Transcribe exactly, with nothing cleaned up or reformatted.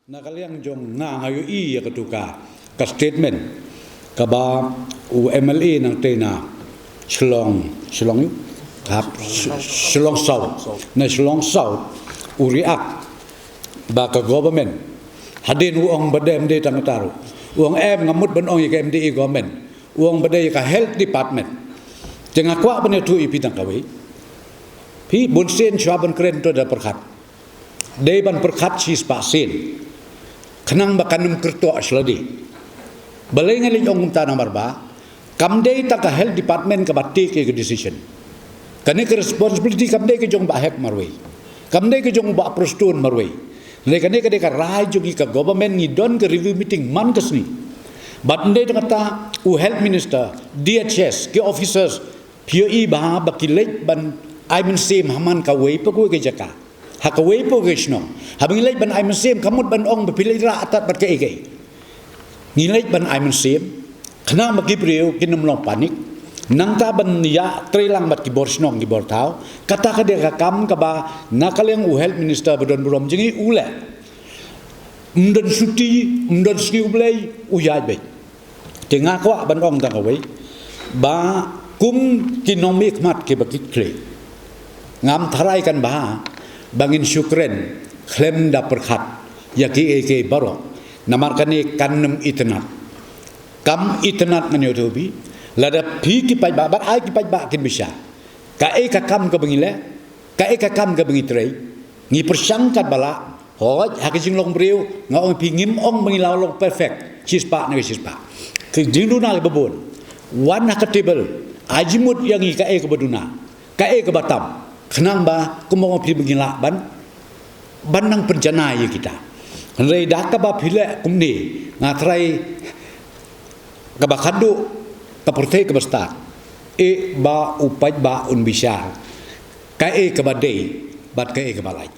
Na ka liang jong nga, nga ïohi ïa katu ka, ka statement kaba u M L A nangta na Shillong, Shillong ïa, hap, Sh-, Shillong South, na Shillong South, u react ba ka government, hadien u ong ba dei, em dei tang kata ruh, u ong em, nga mut ban ong ïa ka M D A government, u ong ba dei ka health department. Te nga kwah ban ïathuh ïa phi tang kawei, phi, bun sien shuwa ban kren to da pyrkhat. Dei ban pyrkhat shispah sien, khnang ba kan ym kyrtoh sha lade. Balei nga leit ong kumta? Namar ba kam dei tang ka health department kaba take ïa ka decision. Kane ka responsibility kam dei ka jong Bah Hek marwei, kam dei ka jong Bah Prestone marwei. Hynrei kane ka dei ka rai jong ngi ka government. Ngi don ka review meeting man ka sngi. Bad ym dei tang kata, u health minister, D H S, ki officers, phi ïohi ba, ba ki leit ban ai mynsiem ha man kawei pa kawei ka jaka, ha kawei pa kawei ka shnong. Haba ngi leit ban ai mynsiem, kam mut ban ong ba phi leit rah atat bad kaei kaei. Ngi leit ban ai mynsiem khnang ba ki briew kin ym long panic. Nangta ban ïatrei lang bad ki bor shnong, ki bor thaw. Kata ka dei ka kam kaba na ka liang u health minister ba don burom jong ngi u leh. Ym don shuti, ym don sngi U Blei, u ïaid beit. Te nga kwah ban ong tang kawei, ba kum ki nongmihkhmat kiba kit khlieh, ngam tharai kan bha ba ngin shu kren khlem da pyrkhat ïa kiei kiei baroh. Namar kane kan ym itynnad. Kam itynnad, ngan ïathuh ïa phi. Lada phi, ki paidbah, bad ai ki paidbah kin bishar kaei ka kam kaba ngi leh, kaei ka kam kaba ngi trei. Ngi pyrshang katba lah. Hooid, ha ka jinglong briew, nga ong ïa phi, ngim ong ba ngi la long perfect shispah na ka shispah. Ka jingduna kaba bun, wan ha ka table, ai jingmut ïa ngi kaei kaba duna, kaei kaba tam, khnang ba, kumba ong phi, ba ngin lah ban, ban nang pynjanai ïa kita. Hynrei da kaba phi leh kumne, nga tharai kaba khadduh, ka pyrthei kaba stad, eh, ba u paidbah un bishar kaei kaba dei bad kaei kaba lait.